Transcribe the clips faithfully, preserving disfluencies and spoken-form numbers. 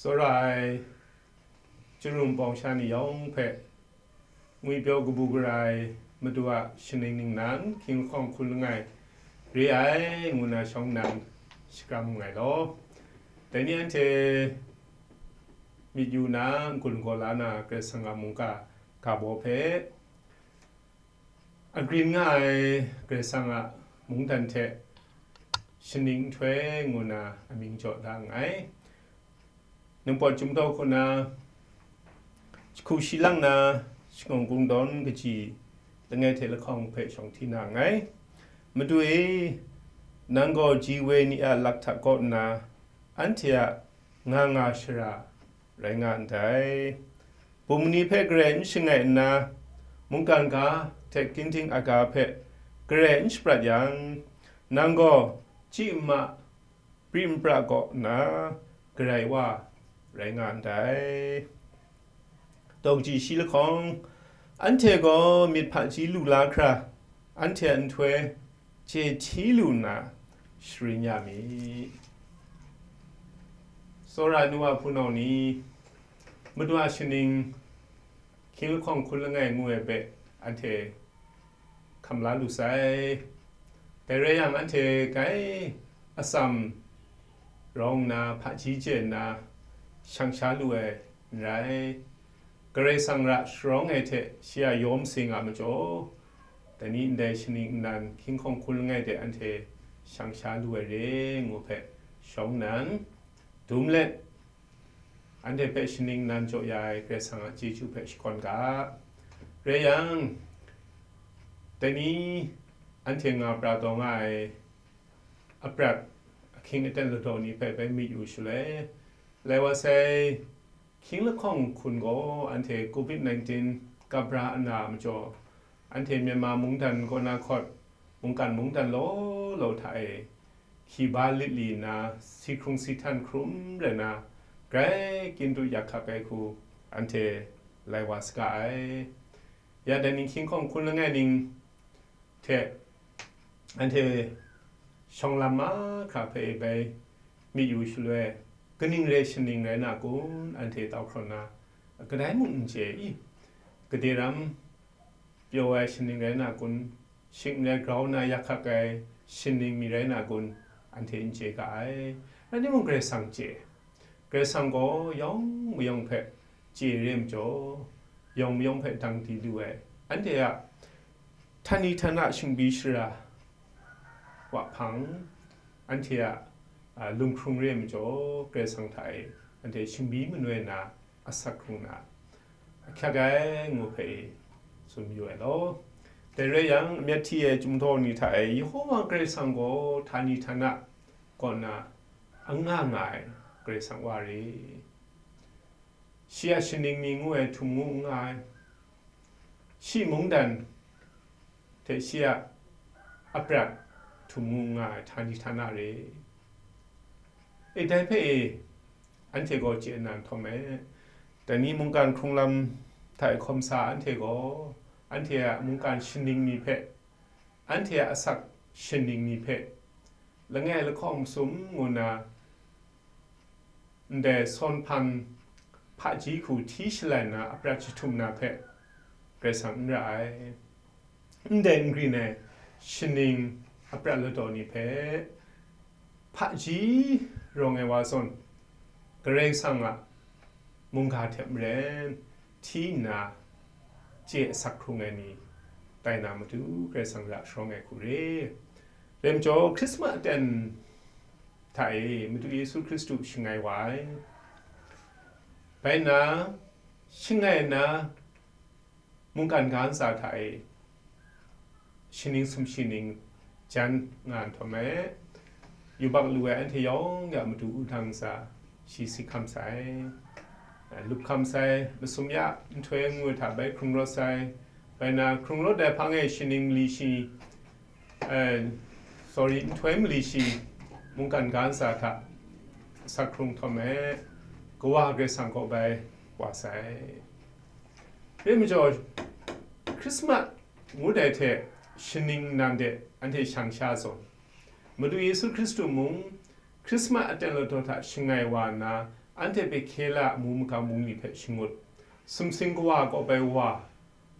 Tsawra ai Chyarum pawng sha ni yawng hpe ngwipyaw kabu gara ai Madu a shaning ningnan hkying lahkawng hkun langai re ai ngu na shawng nnan shakram nngai law. Dai ni anhte myit yu na, n-gun n-gaw la na Karai Kasang a mungga ga baw hpe agrin nga ai Karai Kasang a mungdan hte shaning nhtoi ngu na amying jaw da nngai. Ningpawt Chyum Daw hku na, jahku shi lang na, shakawn kungdawn kaji langai hte lahkawng hpe shawng hti na nngai. Madu e, nang gaw ji woi ni a lak hta kaw nna, anhte a nga nga shara rai nga ndai. Bum ni hpe garai n shangai nna, mungkan ga hte ginding aga hpe garai n shaprat yang, nang gaw chyi n ma, pri n pra kaw nna, garai wa rai nga ndai. Daw kaji shi lahkawng, anhte gaw myit hpaji lu la hkra, anhte a nhtoi je hti lu nna sharin ya mi. Tsawra ai nu wa hpunau ni, Madu a shaning hkying lahkawng hkun langai ngu ai hpe anhte hkam la lu sai. Dai rai yang, anhte grai atsam rawng nna, hpaji chye nna, shang sha lu ai n rai. Karai Kasang ra sharawng ai hte shi a yawm sing a majaw, dai ni ndai shaning nnan hkying lahkawng hkun langai de anhte shang sha lu ai re ngu hpe shawng nnan, dum let, anhte hpe shaning nnan jaw ya ai Karai Kasang a chyeju hpe shakawn ga. Rai yang, dai ni anhte nga pra taw nga ai aprat ahkying aten ladaw ni hpe bai myit yu shaloi, lai wa sai, hkying lahkawng hkun gaw anhte covid nineteen kabra ana majaw, anhte Myanmar mungdan kaw na hkawt, mungkan mungdan law law hta e, hki ba lit li nna, si hkrung si htan hkrum rai na, grai kyin du yak hkak ai hku anhte lai wa saga ai. Ya dai ni hkying lahkawng hkun langai ning hte anhte shawng lam mahkra hpe e bai myit yu shaloi, kaning re shaning rai na kun, anhte tau hkraw na, kadai mung n chye i? Gade ram pyaw ai shaning rai na kun, shing n rai grau na yak hkak ai shaning mi rai na kun, anhte n chye ga ai. Rai timung, Karai Kasang chye. Karai Kasang gaw yawng mayawng hpe chye re majaw, yawng mayawng hpe dang di lu ai. Anhte a htani htana shingbi shara wa hpang, anhte a, a, lunghkrung re majaw, Karai Kasang hta e anhte shingbi manoi na, asak hkrung na, ahkyak ai ngu hpe e tsun mayu ai law. Dai rai yang, amyat hti ai Chyum Daw ni hta e Yehova Karai Kasang gaw htani htana kaw na anga nga ai Karai Kasang wa re. Shi a shaning ni ngu ai htum ngu n nga ai. Shi mungdan hte shi a aprat htum ngu n nga ai htani htana re. E, dai hpe e, anhte gaw chye nna nhtawm ai. Dai ni mungkan hkrung lam hta e hkawm sa anhte gaw, anhte a mungkan shaning ni hpe, anhte a asak shaning ni hpe, langai lahkawng masum ngu nna, ndai sawn hpan hpaji hku hti shalai na aprat jahtum na hpe Karai Kasang n ra ai. Ndai n grin ai shaning aprat ladaw ni hpe hpaji rawng ai wa zawn, Karai Kasang a mungga hte maren hti nna chye asak hkrung ai ni tai na matu, Karai Kasang ra sharawng ai hku re. Rai majaw, Hkrismat aten hta e Madu Yesu Hkristu shangai wa ai. Bai nna, shangai nna, mungkan ga ntsa hta e shaning sumshi ning jan nga nhtawm ai. Yubak lu ai anhte yawng ya matu wudang ntsa shi si hkam sai, lup hkam sai, masum ya nhtoi ngu hta bai hkrung rawt sai. Bai nna, hkrung rawt ai hpang e shaning mali shi, eh, sorry, nhtoi mali shi mungkan ga ntsa hta asak hkrung htawm ai, Kawa Karai Kasang kaw bai wa sai. Rai majaw, Hkrismat ngut ai hte shaning nnan de anhte shang sha zawn, Madu Yesu Hkristu mung Hkrismat aten ladaw hta shangai wa nna, Anhte Bekhela amu magam bungli hpe shangut, sumsing kawa kaw bai wa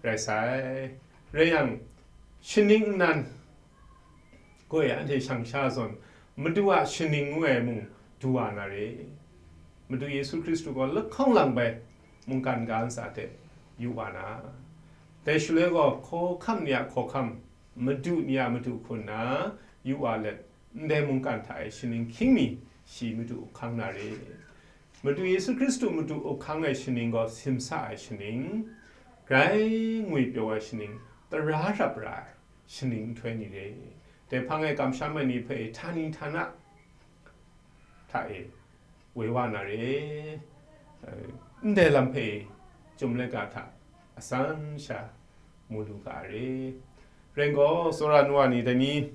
rai sai. Rai yang, shaning nnan gaw e anhte shang sha zawn, Madu a shaning ngu ai mung du wa na re. Madu Yesu Hkristu gaw lahkawng lang bai mungkan ga ntsa hte yu wa na, dai shaloi gaw hkawhkam ni a hkawhkam, madu ni a madu hku nna yu wa let, ndai mungkan hta e shaning hkying mi shi Madu hkang na re. Madu Yesu Hkristu Madu hkang ai shaning gaw simsa ai shaning, grai ngwi pyaw ai shaning, tara rap ra ai shaning nhtoi ni re. Dai hpang e kamsham ai ni hpe htani htana hta e woi wa na re. Eh, ndai lam hpe e chyum laika hta asan sha mu lu ga ai re. Rai gaw, tsawra nu wa ni dai ni,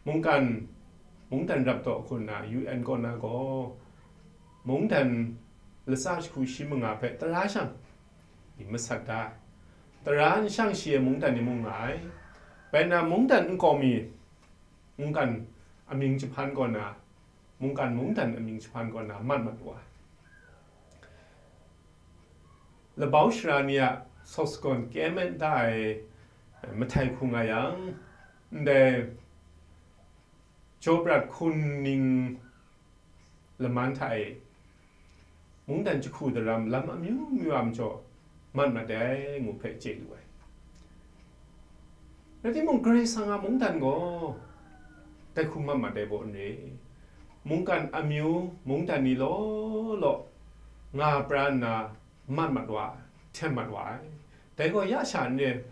mungkan, mungdan rap daw hku nna U N kaw na gaw, mungdan latsa jahku shi manga hpe tara shang masat da ai. Tara n shang shi ai mungdan ni mung nga ai. Bai nna, mungdan nkau mi mungkan amying jahpan kaw na, mungkan mungdan amying jahpan kaw na mat mat wa ai. Labau sara ni a sawsagawn kye met da ai, eh, mahtai hku nga yang, ndai jaw prat hkun ning laman hta e mungdan jahku daram lam amyu myu a majaw mat mat ai ngu hpe chye lu ai. Rai timung, Karai Kasang a mungdan gaw dai hku mat mat ai baw n re. Mungkan amyu, mungdan ni law law nga pra nna mat mat wa ai, hten mat wa ai. Dai gaw ya sha n re,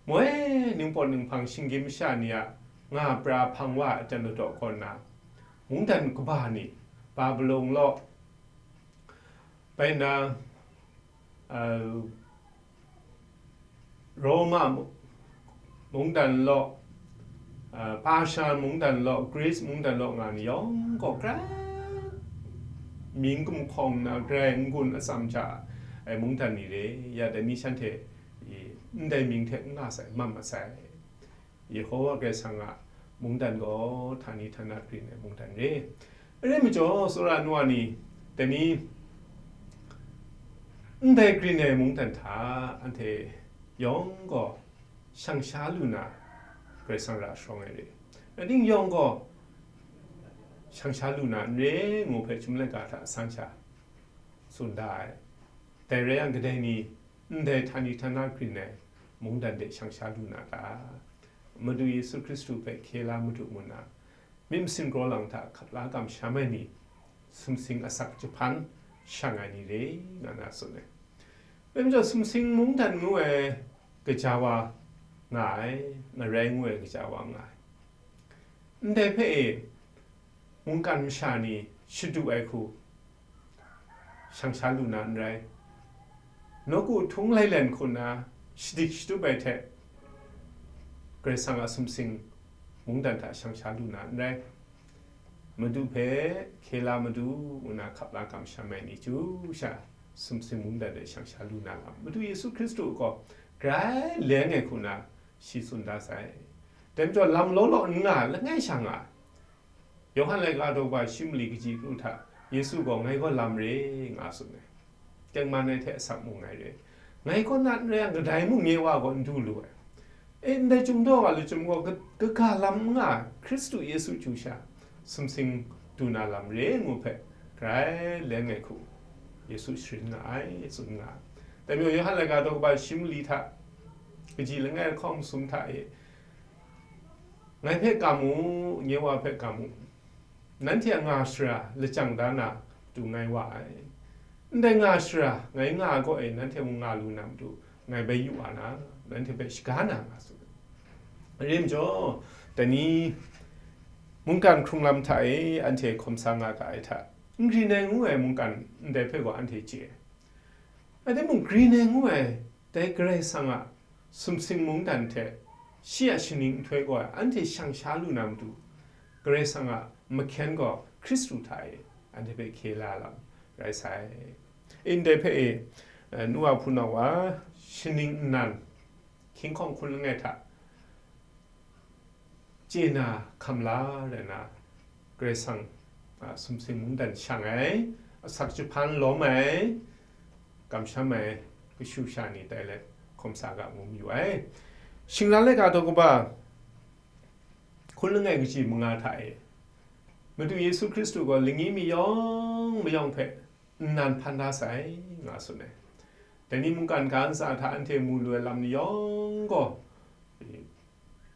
moi ningpawt ninghpang shinggyim masha ni a nga pra hpang wa ai aten ladaw kaw nna, mungdan kaba ni, Babilon law, bai nna, uh, Roma mu-, mungdan law, uh, Pasha mungdan law, Greece mungdan law nga ni yawng gaw grai mying gumhkawng na grai n-gun atsam hta ai mungdan ni re, ya dai ni shanhte i ndai mying hte n nga sai, mat mat sai. Yehowa Karai Kasang a mungdan gaw htani htana grin ai mungdan re. Rai majaw, tsawra nu wa ni, dai ni ndai grin ai mungdan hta anhte yawng gaw shang sha lu na, Karai Kasang ra sharawng ai re. Rai ting yawng gaw shang sha lu na n re ngu hpe chyum laika hta san sha tsun da ai. Dai rai yang, kadai ni ndai htani htana grin ai mungdan de shang sha lu na ta? Madu Yesu Hkristu hpe hkye la Madu ngu nna, myit masin kraw lang hta hkap la kamsham ai ni, sumsing asak jahpan shang ai ni re, nga na tsun ai. Rai majaw, sumsing mungdan ngu ai gaja wa nga ai, ngarai ngu ai gaja wa nga ai. Ndai hpe e, mungkan masha ni shadu ai hku shang sha lu na n rai. Nawku htung lailen hku nna shadik shatup ai hte Karai Kasang a sumsing mungdan hta shang sha lu na n rai. Madu hpe hkye la Madu ngu na hkap la kamsham ai ni chyu sha sumsing mungdan de shang sha lu na lam, Madu Yesu Hkristu gaw grai leng ai hku na shi tsun da sai. Dai majaw, lam law law n nga, langai sha nga. Yawhan laika daw ba shi mali kaji kru hta, Yesu gaw, "Ngai gaw lam re," nga tsun ai. Tengman ai hte asak mung ngai re. Ngai kaw na n rai yang, kadai mung nye Wa gaw n du lu ai. E, ndai Chyum daw wa lachyum gaw, ka-, kaga lam n nga, Hkristu Yesu chyu sha, sumsing du na lam re ngu hpe, grai leng ai hku, Yesu sharin nga ai, tsun nga ai. Dai majaw, Yawhan laika daw kaba shi mali hta, kaji langai lahkawng masum hta e, ngai hpe kam u, nye Wa hpe kam u, nanhte a nga shara lajang da na matu ngai wa ai. Ndai nga shara ngai nga ai kaw e, nanhte mung nga lu na matu, ngai bai yu wa na, nanhte hpe shaga na nga tsun ai. Rai majaw, dai ni mungkan hkrung lam hta e anhte hkawm sa nga ga ai hta, n grin ai ngu ai mungkan ndai hpe gaw anhte chye ai. Rai timung, grin ai ngu ai dai Karai Kasang a sumsing mungdan hte shi a shaning nhtoi gaw anhte shang sha lu na matu, Karai Kasang a mahkyen gaw Hkristu hta e anhte hpe hkye la lam rai sai. Ndai hpe e, eh, nu wa hpunau wa, shaning nnan, hkying hkawng hkun langai hta chye na hkam la rai na, Karai Kasang a, sumsing mungdan shang ai, asak jahpan lawm ai, kamsham ai kashu kasha ni tai let hkawm sa ga ngu mayu ai. Shingran laika daw kaba hkun langai kaji manga hta e, Madu Yesu Hkristu gaw lingyi mi yawng mayawng hpe nnan hpan da sai, nga tsun ai. Dai ni mungkan ga ntsa hta anhte mu lu ai lam ni yawng gaw,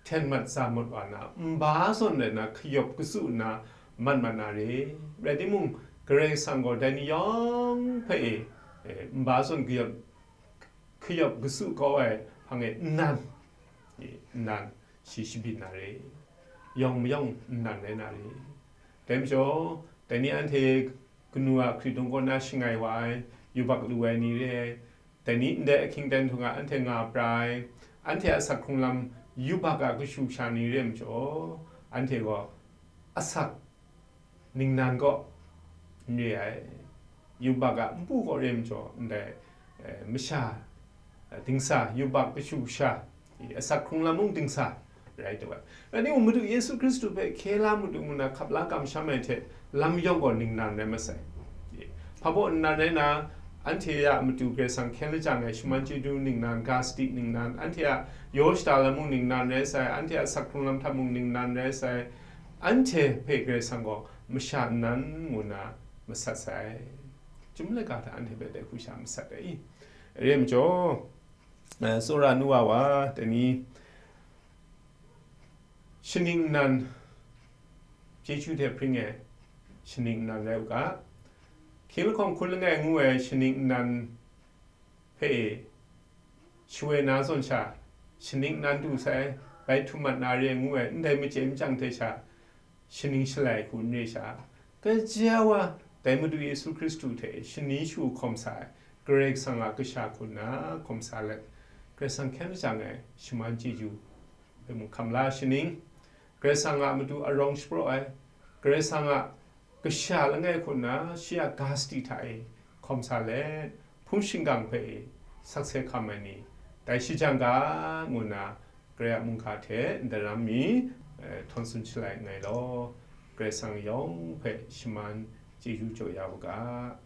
hten mat za mat wa na, nba zawn rai na, hkayawp katsu nna mat mat na re. Rai timung, Karai Kasang gaw dai ni yawng hpe e, e, nba zawn hkayawp, hkayawp katsu kau ai hpang e nnan, e, nnan shi shabyin na re. Yawng mayawng nnan rai na re. Dai majaw, dai ni anhte kanu a hkridung kaw na shangai wa ai, yubak lu ai ni re ai, dai ni ndai ahkying dan htung a anhte nga pra ai, anhte a asak hkrung lam yubak a kashu kasha ni re ai majaw, anhte gaw asak ningnan kaw n re ai, yubak a npu kaw re ai majaw, ndai, eh, masha, eh, dingsa, yubak kashu kasha, asak hkrung lam mung dingsa rai taw ai. Rai timung, Madu Yesu Hkristu hpe hkye la matu ngu na hkap la kamsham ai hte lam yawng gaw ningnan rai masai. Hpa baw nnan rai na, anhte a matu Karai Kasang hkyen lajang ai shaman chyeju ningnan, ga sadi ningnan, anhte a yaw shada lam mung ningnan rai sai, anhte a asak hkrung lam hta mung ningnan rai sai, anhte hpe Karai Kasang gaw masha nnan ngu na masat sai. Chyum laika hta anhte hpe dai hku sha masat ai. Re ai majaw, eh, tsawra nu wa wa, dai ni, shaning nnan, chyeju hte hpring e shaning nnan rai u ga. Hkying lahkawng hkun langai ngu ai shaning nnan hpe e, shawoi na zawn sha, shaning nnan du sai, bai htum mat na re ngu ai, ndai machye machyang hte sha, shaning shalai hku n re sha, kaja wa dai Madu Yesu Hkristu hte shani shu hkawm sa ai, Karai Kasang a kasha hku nna hkawm sa let, Karai Kasang hkyen lajang ai shaman chyeju hpe mung hkam la shaning, Karai Kasang a matu arawng shapraw ai, Karai Kasang a kasha langai hku nna shi a ga sadi hta e hkawm sa let, hpung shingkang hpe e sakse hkam ai ni, dai shajang ga ngu nna, Karai a mungga hte ndaram mi, eh, htawn tsun shalai nngai law, Karai Kasang yawng hpe shaman chyeju jaw ya u ga.